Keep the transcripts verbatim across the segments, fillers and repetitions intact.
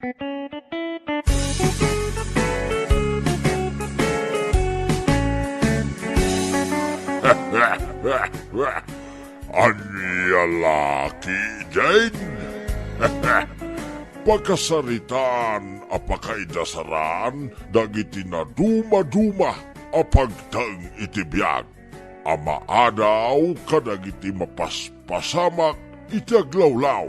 Ania la ketdin? Pakasaritaan a pakaidasaran dagiti nadumaduma a pagteng iti biag a maadaw kadagiti mapaspasamak iti aglawlaw,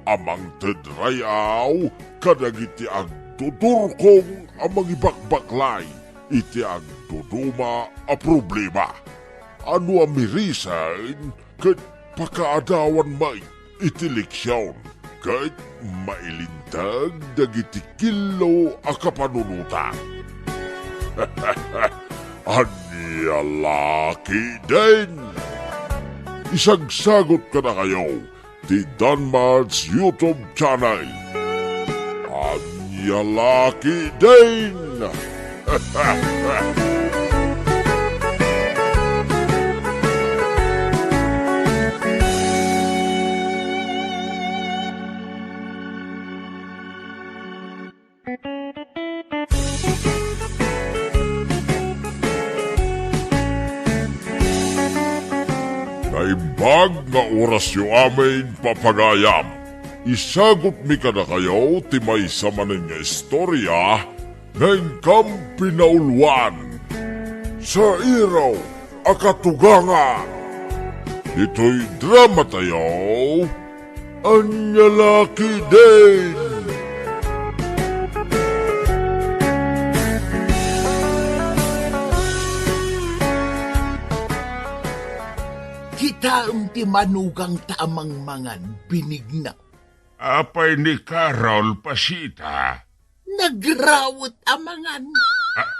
a mangted ray-aw kadagiti agdudurkong a mangibakbaklay iti agduduma a problema. A no a mirisen ket pakaadawan met iti leksion ket mailinteg dagiti killo a kapanunotan. Ania la ketdin? Isagsagot kadakayo ti Don Mads YouTube channel. Ania la ketdin? Naimbag nga orasyo amin, papagayam. Isagutmi kadakayo ti maysa manen nga istorya nga inkam pinauluan. Sairaw a katugangan. Ditoy drama tayo, Ania la ketdin? Kitaem ti manugangta a mangmangan, Benigna. Apay ni Carol, Pasita? Nagrawet a mangan. A-,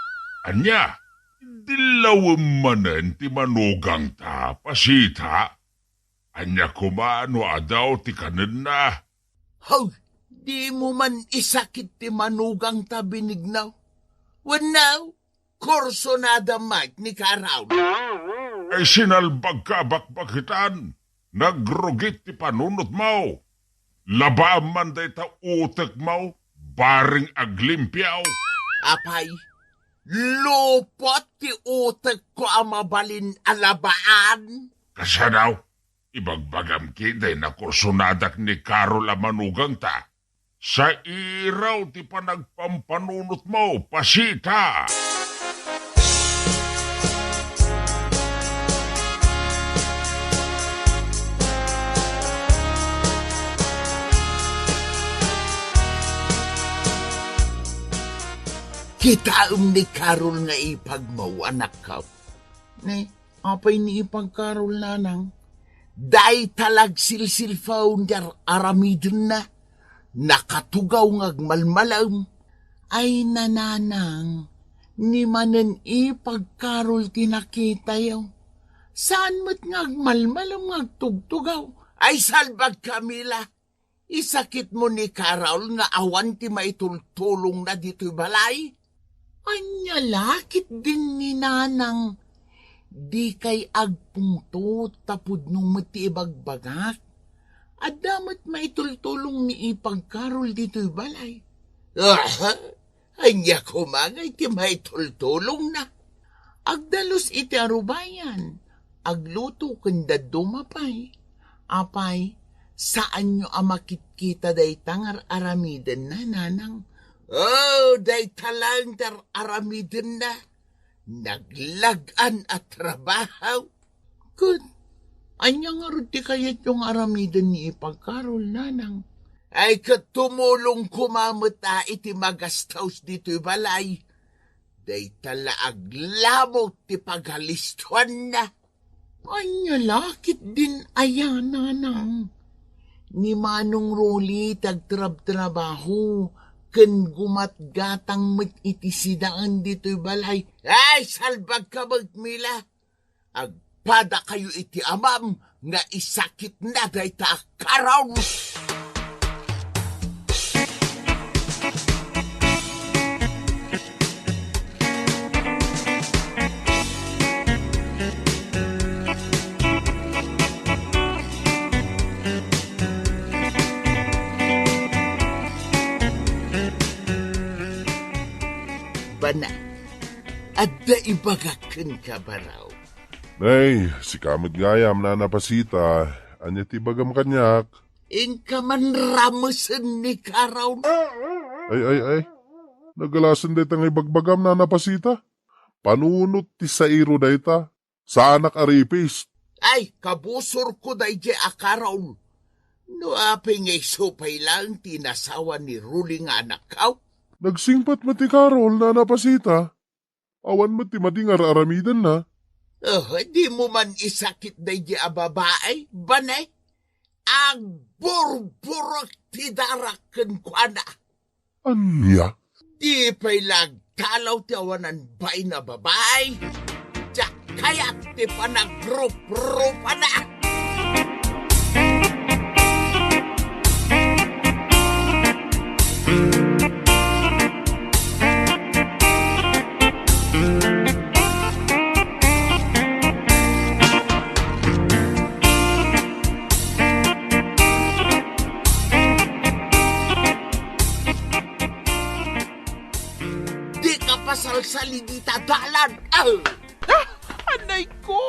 ania? Dillawem manen ti manugangta, Pasita? Ania koma no adaw ti kanenna? Hoy, dimo man isakit ti manugangta, Benigna. Wenno, kursunada met ni Carol. Ay, sinalbagka a bakbakitan. Nagrugit ti panunotmo. Labaam man dayta utekmo, bareng aglimpio. Apay, lupot ti utekko a mabalin a labaan. Kasano? Ibagbagam ketdi a kursunadak ni Carol a manugangta. Sairaw ti panagpampanunotmo, Pasita! Kitaem ni Carol nga ipagmo, anakko. Ni, apay ni ipag Carol, nanang? Dayta la agsilsilpaw ti ar-, aramidenna. Nakatugaw nga agmalmalem. Ay, nanang, ni manen ipag Carol ti nakitayo. Saan met nga agmalmalem nga agtugtugaw? Ay, salbag, Camila. Isakitmo ni Carol nga awan ti maitultulongna ditoy balay? Ania la ketdin ni nanang? Dikay agpungtot ta pudno met ti ibagbagak. Adda met maitultulong ni ipag Carol ditoy balay. Aha! Ania koma ngay ti maitultulongna? Agdalus iti arubayan, agluto ken dadduma pay. Apay, saanyo a makitkita dayta nga ar-aramidenna, nanang? Oh, dayta laeng ti ar-aramidenna. Naglag-an a trabaho. Ket ania ngarud ti kayatyo nga aramiden ni ipag Carol, nanang? Ay, ket tumulong koma met a iti magastos ditoy balay. Dayta la aglamok ti pagalistuanna. Ania la ketdin aya, nanang? Ni Manong Rolly ti agtrabtrabaho ken gumatgatang met iti sidaen ditoy balay. Ay, salbagka met, Mila. Agpadakayo iti amam nga isakitna dayta a Carol. Ana, adda ibagak kenka, baro. Nay, sika met gayam, Nana Pasita. Ania ti ibagam kaniak? Inka man ramesen ni Carol. Ay, ay, ay. Nagalasen dayta nga ibagbagam, Nana Pasita. Panunot ti sairo dayta. Saanak a rapist. Ay, kabusorko daydiay a Carol. No apay nga isu pay laeng ti inasawa ni Rolly nga anakko? Nagsingpet met ni Carol, Nana Pasita. Awan met ti madi nga ar-aramidenna. Oh, dimo man isakit daydiay a babai, bane? Agburburek ti darak kenkuana. Ania? Di pay la agtalaw ti awanan bain a babai. Diak kayat ti panagruprupana. Dika pasalsali dita dalan. Ah! Ah, anay ko!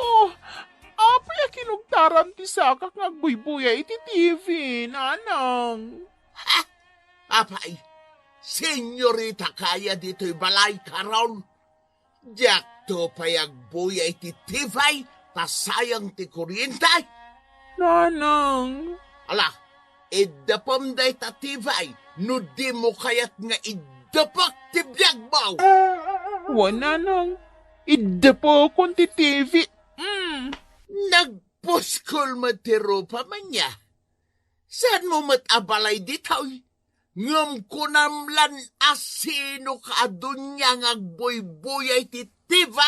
Apay a kinugtaram ti sakak nga agbuybuya iti T V, nanang? Ha? Apay, senyorita kaya ditoy balay, Carol? Diakto pay agbuya iti T V ta sayang ti kuryente. Nanang. Ala, iddepem dayta T V no dimo kayat nga iddepek ti biagmo. Wen, nanang. Iddepekon ti T V. Mm. Nagpuskol met ti rupam ania. Saanmo met a balay ditoy? Ngem kunam lan a sino ka a dunia nga agbuybuya iti T V?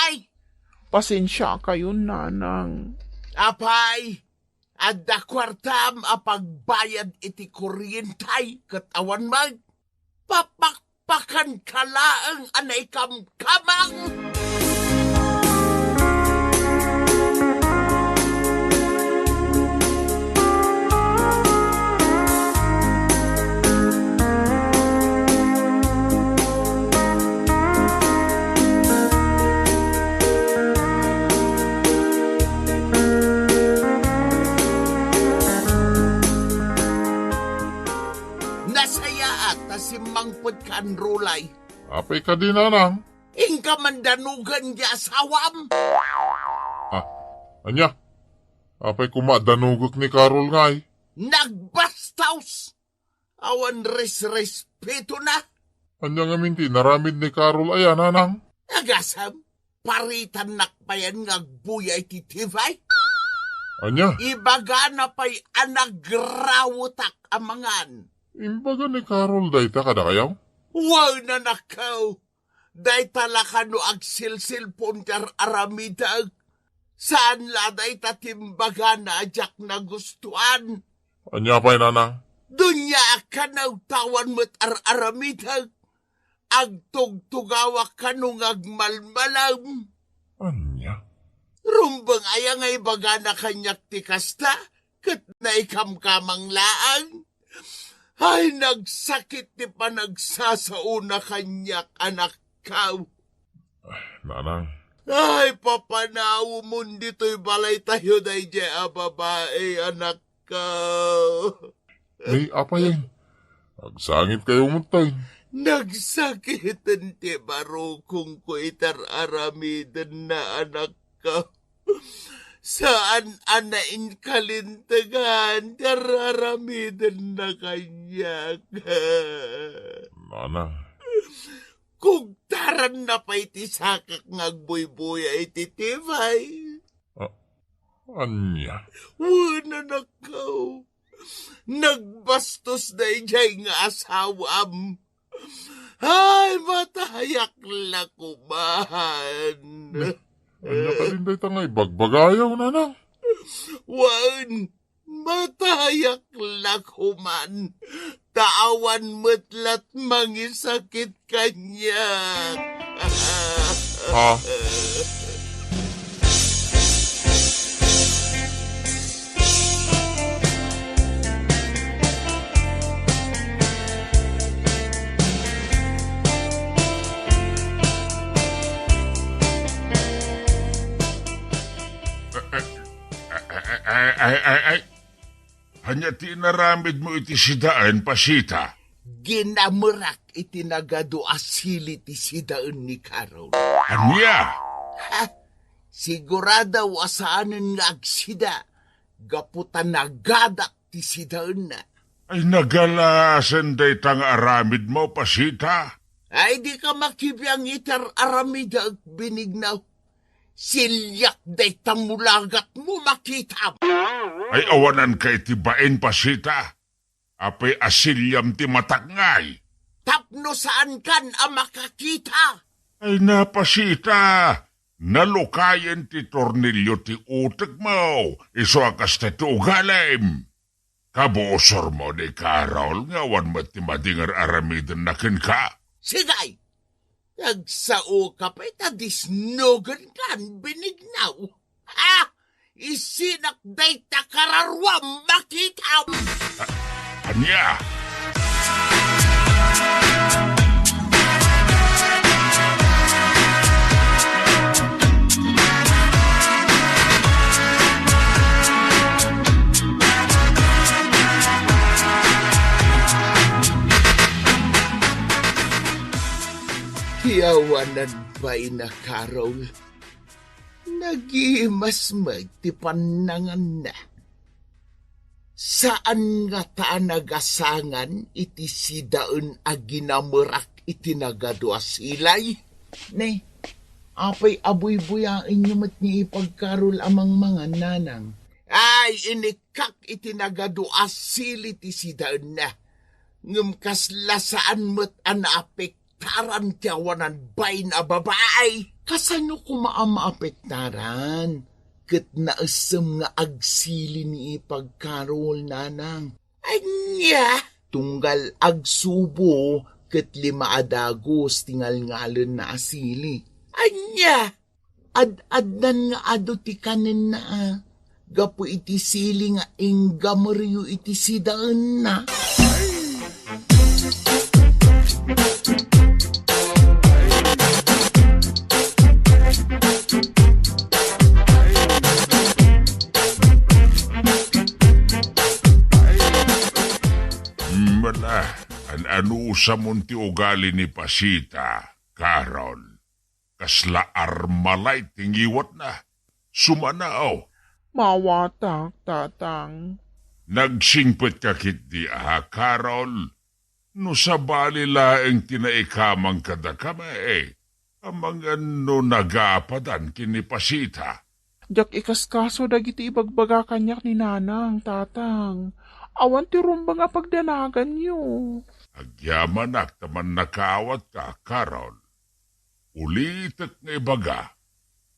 Pasensiakayon, nanang. Apay, adda kuartam a pagbayad iti kuryente ket awan met. Papakpakanka laeng a naikamkamang! Nasayaat ta simmangpetka, Rolly. Apay kadi, nanang? Inka man danogen ti asawam. Ah, ania? Apay koma danogek ni Carol ngay? Nagbastos! Awan resrespetona. Ania ngamin ti inaramid ni Carol aya, nanang? Agasem, paritannak payen nga agbuya iti T V. Ania? Ibagana pay a nagrawetak a mangan. Imbaga ni Carol dayta kadakayo? Wen, anakko. Dayta la kano agsilsilpon ti ar-aramidek. Saan la dayta ti imbagana a diak nagustuan. Ania pay, nanang? Duniaak kano ta awan met ar-aramidek. Agtugtugawak kano nga agmalmalem. Ania? Rumbeng aya nga ibagana kaniak ti kasta, ket naikamkamang laeng. Ay, nagsakit ti panagsasaona kaniak, anakko. Nanang. Ay, papanawemon ditoy balaytayo daydiay a babai, anakko. Ay, apay, agsangitkayo metten. Nagsakiten ti barukongko iti ar-aramidenna, anakko. Saan a nainkalintegan ti ar-aramidenna kaniak. Nanang. Kugtaranna pay ti sakak nga agbuybuya iti T V. Ah, ania? Wen, anakko. Nagbastos daydiay nga asawam. Ay, matayak la koman. Ania kadin dayta nga ibagbagayo, nanang? Wen, matayak la koman. Ta awan met lat mangisakit kaniak. Ha? Ay, ay, ay. Ania ti inaramidmo iti sidaen, Pasita? Ginamerak iti nagadu a sili ti sidaen ni Carol. Ania? Ha? Sigurado a saanen nga agsida gapu ta nagadak ti sidaenna. Ay, nagalasen dayta nga aramidmo, Pasita. Ay, dika makibiang iti ar-aramidek, Benigno. Siliak dayta mulagatmo, makitam. Ay, awananka iti bain, Pasita. Apay a siliam ti matak ngay? Tapno saankan a makakita. Ay, na, Pasita. Nalukayen ti tornilio ti utekmo, isu a kasta ti ugalim. Kabusormo ni Carol nga awan met ti madi nga ar-aramidenna kenka. Sigay! Nagsaoka pay ta disnogenkan, Benigno. Ha? Isinak dayta kararuam, makitam! A-, ania? Ti awanan pay na, Carol. Nagimas met ti pannanganna. Saan ngata a nagasangan iti sidaen a ginamerak iti nagadu a silay? Ne, apay a buybuyaenyo met ni Ipag Carol a mangmangan, nanang? Ay, inikkak iti nagadu a sili ti sidaenna. Ngem kasla saan met a naapektaran ti awanan bain a babai. Kasano koma a maapektaran? Ket naessem nga agsili ni Ipag Carol, nanang. Ania? Tunggal agsubo ket lima a dagus ti ngalngalenna a sili. Ania? Ad-addan nga adu ti kanenna, a, gapu iti sili nga inggameryo iti sidaenna. Mala, an-, anusamon ti ugali ni Pasita, Carol? Kasla armalay ti ngiwatna. Sumanaw. Maawatak, Tatang. Nagsingpetka ketdi a, Carol? No sabali laeng ti naikamang kadakami, amangan no nagapadan ken ni Pasita. Diak ikaskaso dagiti ibagbaga kaniak ni Nanang, Tatang. Awan ti rumbeng a pagdanaganyo. Agyamanak ta mannakaawatka, Carol. Ulitek nga ibaga,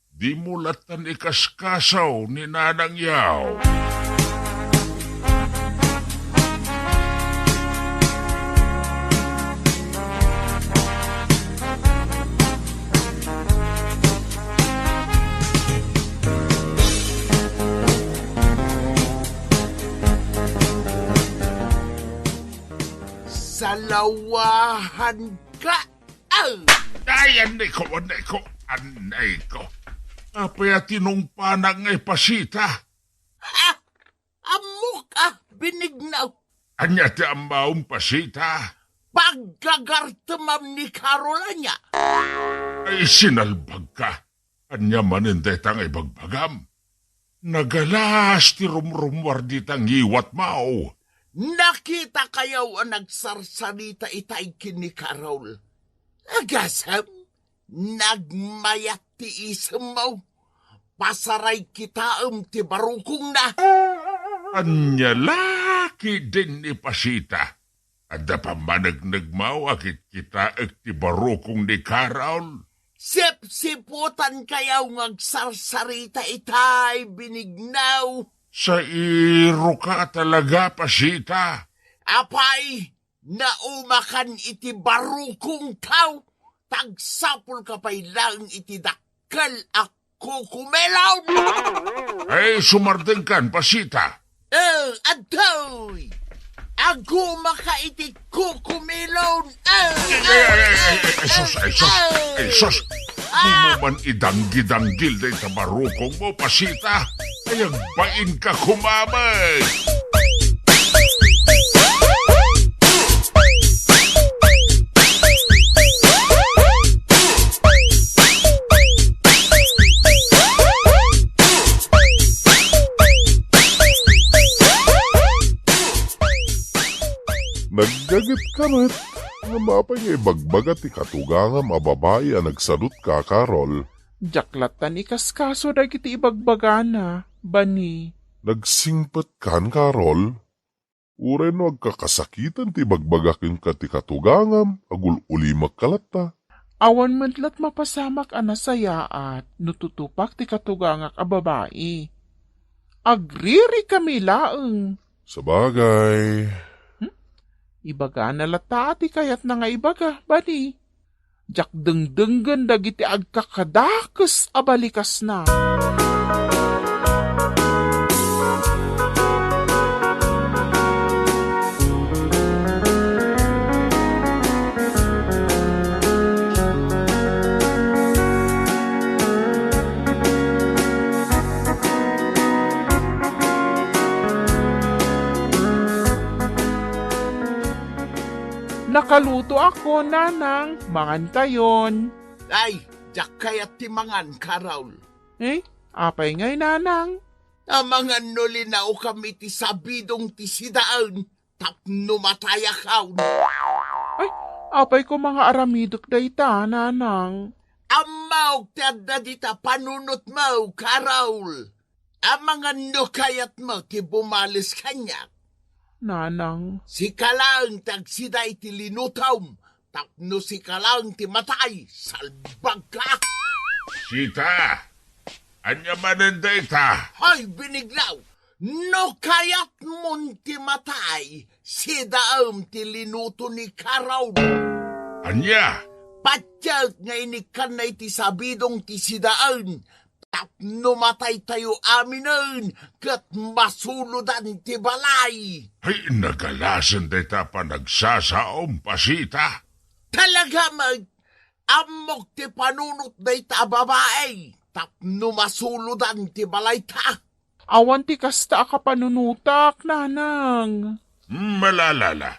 dimo lattan ikaskaso ni Nanang Yaw. Salawahan ka! Aw! Ay, annay ko, annay ko, annay ko. Apay a tinungpanak ngay, Pasita? Ha? Ammok a, Benigno. Ania ti ammom, Pasita? Paggagartemam ni Carol ania? Ay, sinalbagka. Ania manen dayta nga ibagbagam? Nagalas ti rumrummuar dita ngiwatmo. Nakitakayo a nagsarsarita itay ken ni Carol. Agasem, nagmayat ti isemmo. Pasaray kitaem ti barukongna. Ania la ketdin ni Pasita? Adda pammanegnegmo a kitkitaek ti barukong ni Carol? Sipsiputankayo nga agsarsarita itay, Benigno. Sairoka talaga, Pasita. Apay, naumakan iti barukongko, ta agsapulka pay laeng iti dakkel a Cocomelon! Ay, sumardengkan, Pasita. Eh, adtoy! Agumaka iti Cocomelon! Eh, Ay, ay, ay, ay, ay, ay, sus, ay, sus, ay, sus. Ah! Dimo man idanggi-danggil dayta barukongmo, Pasita. Ay, agbainka koma met! Naggagetka met. Ngem apay nga ibagbaga ti katugangam a babai a nagsadutka, Carol? Diak latta ikaskaso dagiti ibagbagana, bani. Nagsingpetkan, Carol? Uray no agkakasakitan ti ibagbaga kenka ti katugangam, agul-ulimekka latta. Awan met lat mapasamak a nasayaat no tutupak ti katugangak a babai. Agririkami laeng. Sabagay. Hmm? Ibagana latta ti kayatna nga ibaga, bani. Diak dengdenggen dagiti agkakadakes a balikasna. Nakalutoakon, Nanang, mangankayon. Ay, diak kayat ti mangan, Carol. Eh, apay ngay, Nanang? Amangan no linaokam iti sabidong ti sidaen tapno matayakon. Ay, apay koma nga aramidek dayta, Nanang? Ammaok ti adda dita panunotmo, Carol. Amangan no kayatmo ti bumales kaniak. Nanang. Sika laeng ti agsida iti linutom, tapno sika laeng ti matay, salbagka! Sita! Ania manen dayta? Hay, biniglaw! No kayatmon ti matay, sidaem ti linuto ni Carol. Ania? Patiek nga inikkanna iti sabidong ti sidaen, tapno mataytayo aminen ket masulodan ti balay. Ay, nagalasen dayta a panagsasaom, Pasita. Talaga met, ammok ti panunot dayta a babai tapno masulodan ti balayta. Awan ti kasta a kapanunotak, Nanang. Malalala,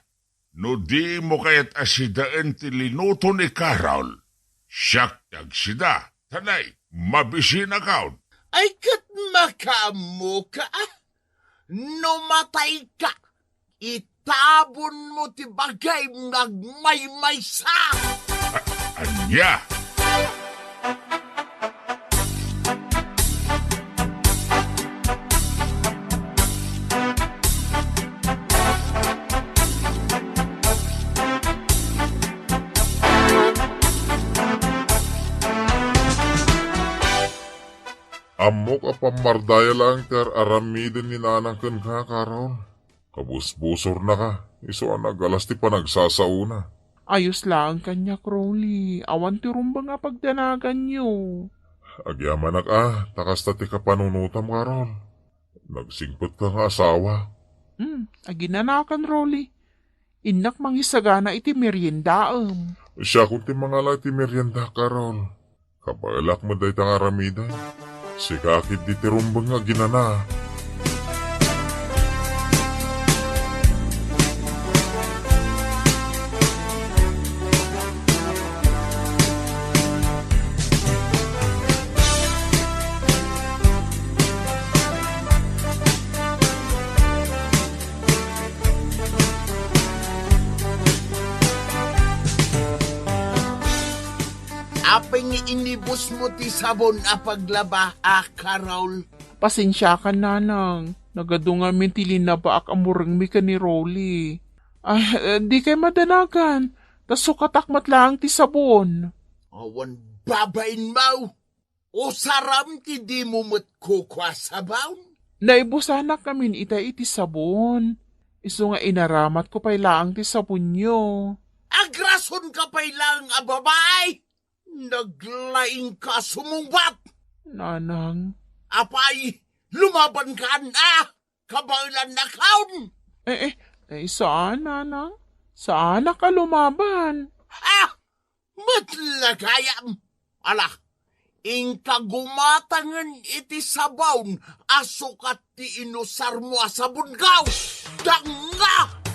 no dimo kayat a sidaen ti linuto ni Carol, siak ti agsida, ta nay, mabisinakon. Ay, ket makaammoka, no matayka, itabonmo ti bagim nga agmaymaysa. A-, ania? Ammok a pammardaya laeng ti ar-aramiden ni Nanang kenka, Carol. Kabusbusornaka, isu a nagalas ti panagsasaona. Ayos laeng kaniak, Rolly. Awan ti rumbeng a pagdanaganyo. Agyamanak a, ta kasta ti kapanunotam, Carol. Nagsingpetka nga asawa. Hmm, aginanakan, Rolly. Innak mangisagana iti meriendaem. Siakon ti mangala iti merienda, Carol. Kabaelak met dayta nga aramiden. Sika ketdi ti rumbeng nga aginana. Apay nga inibusmo ti sabon a paglaba, a Carol? Pasensiakan, Nanang. Nagadu ngamin ti linabaak a murengmi ken ni Rolly. Ay, eh, dikay madanagan. Ta sukatak met laeng ti sabon. Awan babainmo! Usaram ti dimo met kukua sabon? Naibusanak ngamin ita iti sabon. Isu nga inaramatko pay laeng ti sabonyo. Agrasonka pay laeng a babai! Naglaingka a sumungbat! Nanang. Apay, lumabankan a! Kabaelannakon! Eh, eh, eh, saan, Nanang? Saanak a lumaban. Ah! Met la gayam! Ala, Inka gumatangen iti sabon a sukat ti inusarmo a sabon, gaw! Danga!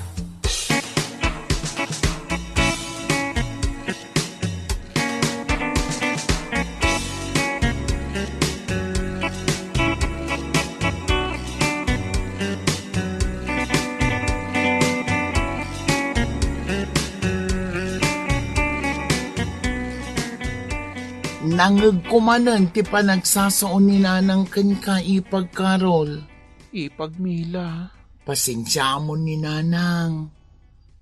Nangngegko manen ti panagsasao ni Nanang kenka, Ipag Carol. Ipag Mila. Pasensiaam ni Nanang.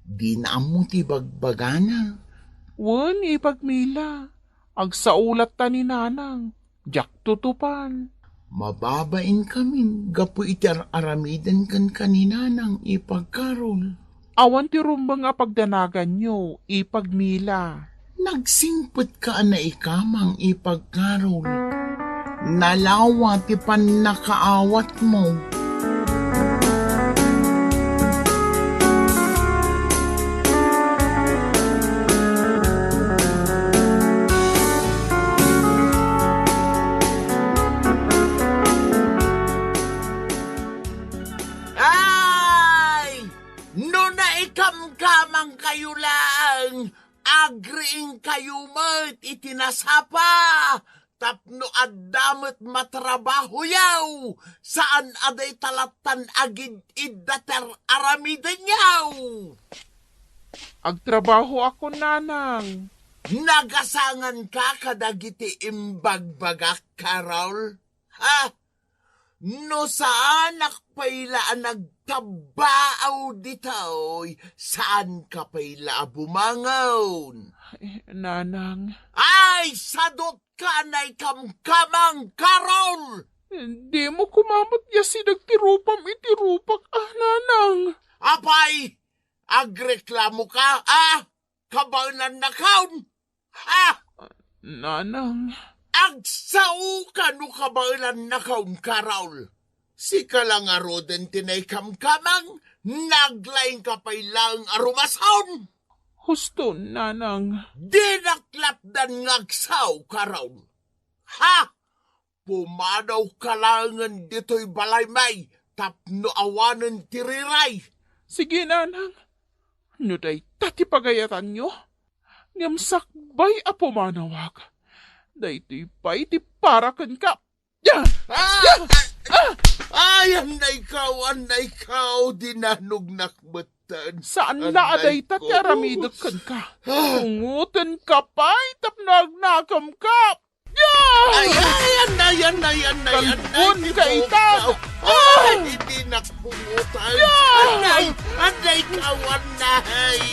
Dina ammo ti bagbagana. Wen, Ipag Mila. Agsao latta ni Nanang. Diak tutupan. Mababainkamin gapu iti ar-aramiden kenka ni Nanang, Ipag Carol. Awan ti rumbeng a pagdanaganyo, Ipag Mila. Nagsingpetka a naikamang, Ipag Carol. Nalawa ti pannakaawatmo. Ay! No naikamkamangkayo laeng, agriingkayo met iti nasapa tapno adda met matrabahoyo, saan a dayta lattan agid-idda ti ar-aramidenyo. Agtrabahoakon, Nanang. Nagasanganka kadagiti imbagbagak, Carol? Ha? No saanak pay la a nagtabbaaw ditoy, saanka pay la a bumangon. Eh, Nanang. Ay, sadutka a naikamkamang, Carol! Dimo koma met iyasideg ti rupam iti rupak, a, Nanang. Apay, agreklamoka, a? Kabaelannakon? Ha? Nanang. Agsaoka no kabaelannakon, Carol. Sika la ngaruden ti naikamkamang, naglaingka pay laeng a rumason. Husto, Nanang. Dinak lapdan nga agsao, Carol. Ha? Pumanawka laengen ditoy balaymi tapno awanen ti riray. Sige, Nanang. No dayta ti pagayatanyo, ngem sakbay a pumanawak, daytoy pay ti para kenka. Ah! Ah! Ay, annaykaw, annaykaw, dinanognak metten. Saan la a dayta ti aramidek kenka. Ah! Pungotenka pay tapno agnakemka. Ay, ay, annay, annay, annay, annay, kalbon ka ita. Ay, dinak pungotan. Annay, annay, kawan, nay.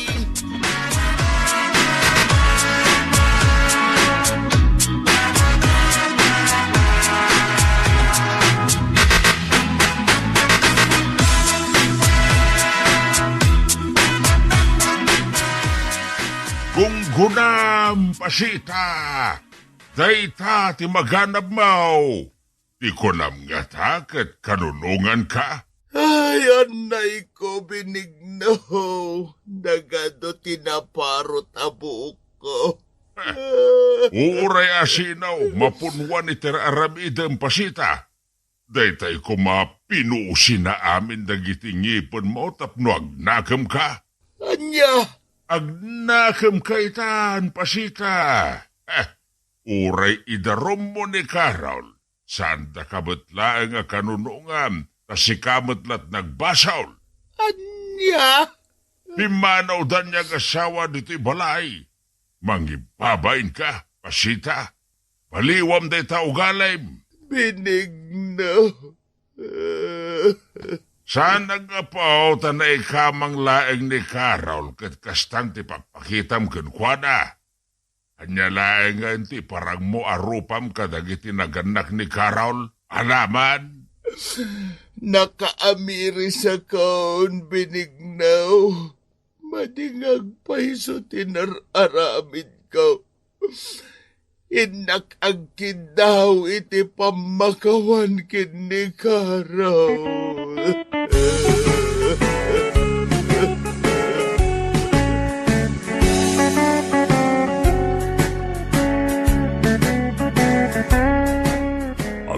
Gunggonam, Pasita! Dayta ti maganabmo. Ti kunam ngata ket kanunonganka? Ay, annayko, Benigno. Nagadu ti naparot a buokko. Eh, uray asino, mapunuan iti aramidem, Pasita. Daytay koma pinuosina amin dagiti ngipenmo tapno agnakemka. Ania? Agnakemka itan, Pasita. Eh, uray idarummo ni Carol, saandaka met laeng a kanunongan, ta sika met la ti nagbasol. Ania? Pimmanawdan nga agassawa ditoy balay. Mangibabainka, Pasita. Baliwam dayta ugalim. Benigno. Saan a gapu ta naikamang laeng ni Carol ket kastan ti papakitam kenkuana. Ania laengen ti iparangmo a rupam kadagiti nagannak ni Carol? Alaman? Nakaamirisakon, Benigno. Madi nga agpayso ti nar-aramidko. Innak agkiddaw iti pammakawan ken ni Carol.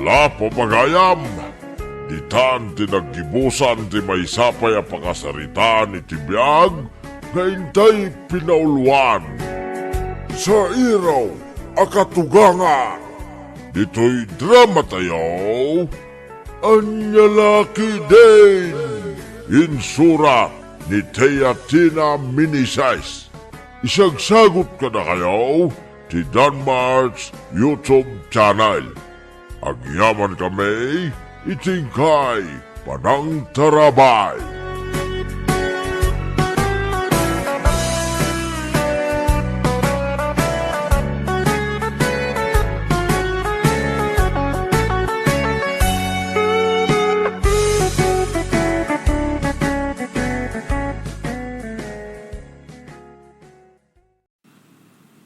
Apo Pagayam, ditan ti naggibusan ti maysa pay a pakasaritaan iti biag nga intay pinauloan. Sairaw a katugangan, ditoy dramatayo, Ania La Ketdin, insura ni Teatina Meneses. Isagsagut kadakayo ti Danmart's YouTube channel. Agyamankami iti inkay panangtarabay.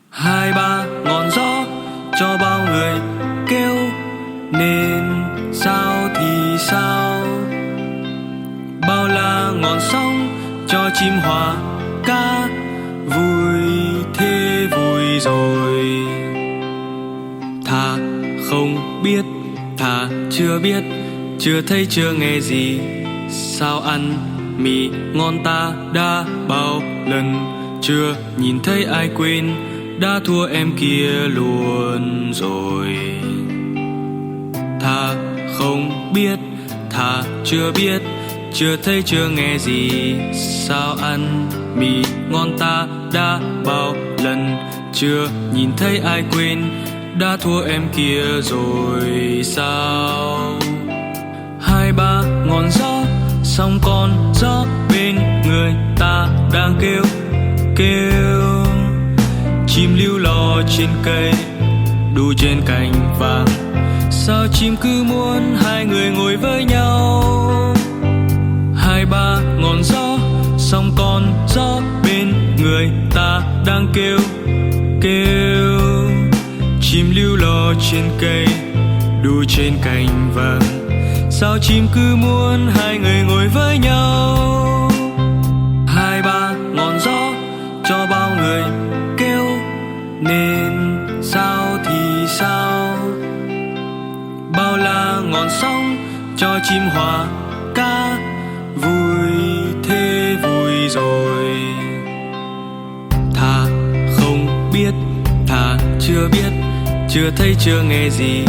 Hai ba ngọn gió cho bao người kêu nên sao thì sao. Bao la ngọn sóng cho chim hoa cá vui thế vui rồi. Thà không biết, thà chưa biết, chưa thấy chưa nghe gì, sao ăn mì ngon ta đã bao lần chưa nhìn thấy ai quên, đã thua em kia luôn rồi. Thà không biết, thà chưa biết, chưa thấy chưa nghe gì, sao ăn mì ngon ta đã bao lần chưa nhìn thấy ai quên, đã thua em kia rồi sao. Hai ba ngọn gió, sóng con gió bên người ta đang kêu, kêu. Chim liu lo trên cây, đu trên cành vàng. Sao chim cứ muốn hai người ngồi với nhau? Hai ba ngọn gió, sóng con gió bên người ta đang kêu, kêu. Chim liu lo trên cây, đu trên cành vàng. Sao chim cứ muốn hai người ngồi với nhau? Hai ba ngọn gió cho bao người kêu, nên sao thì sao. Bao la ngọn sóng cho chim hoa cá vui thế vui rồi. Thà không biết, thà chưa biết, chưa thấy chưa nghe gì,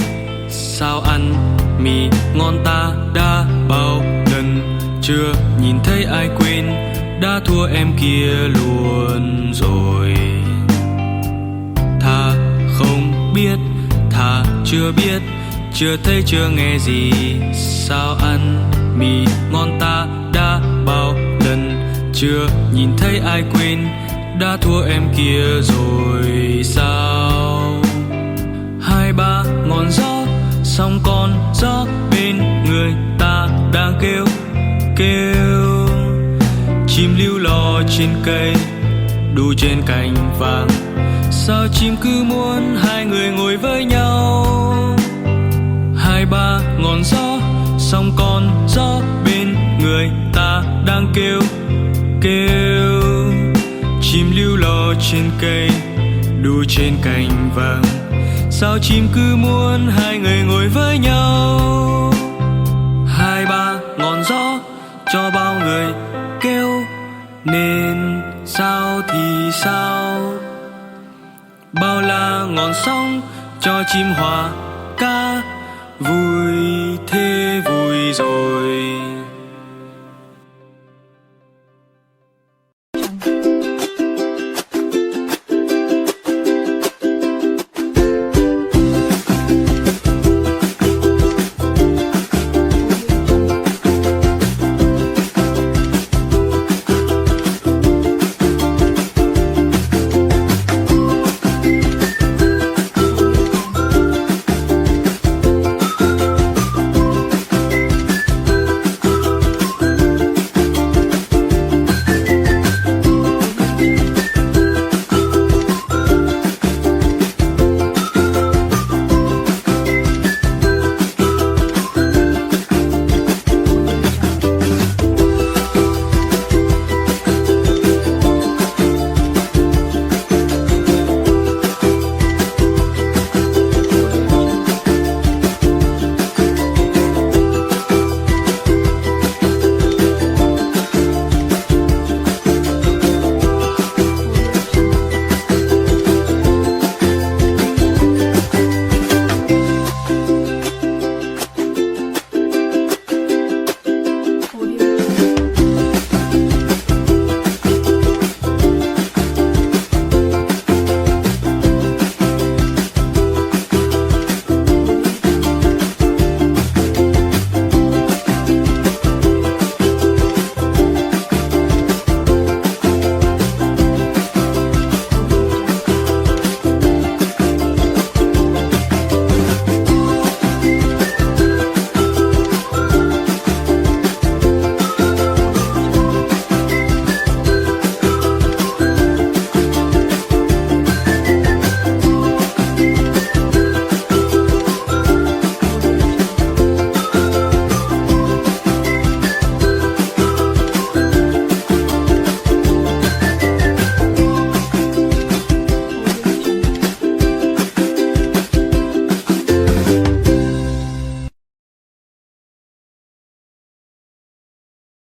sao ăn mì ngon ta đã bao lần chưa nhìn thấy ai quên, đã thua em kia luôn rồi. Thà không biết, thà chưa biết, chưa thấy chưa nghe gì, sao ăn mì ngon ta đã bao lần chưa nhìn thấy ai quên, đã thua em kia rồi sao. Hai ba ngọn gió, sóng con gió bên người ta đang kêu, kêu. Chim liu lo trên cây, đu trên cành vàng. Sao chim cứ muốn hai người ngồi với nhau? Hai ba ngọn gió, sóng con gió bên người ta đang kêu, kêu. Chim liu lo trên cây, đu trên cành vàng. Sao chim cứ muốn hai người ngồi với nhau? Hai ba ngọn gió cho bao người kêu, nên sao thì sao. Bao la ngọn sóng cho chim hoa cá vui thế vui rồi.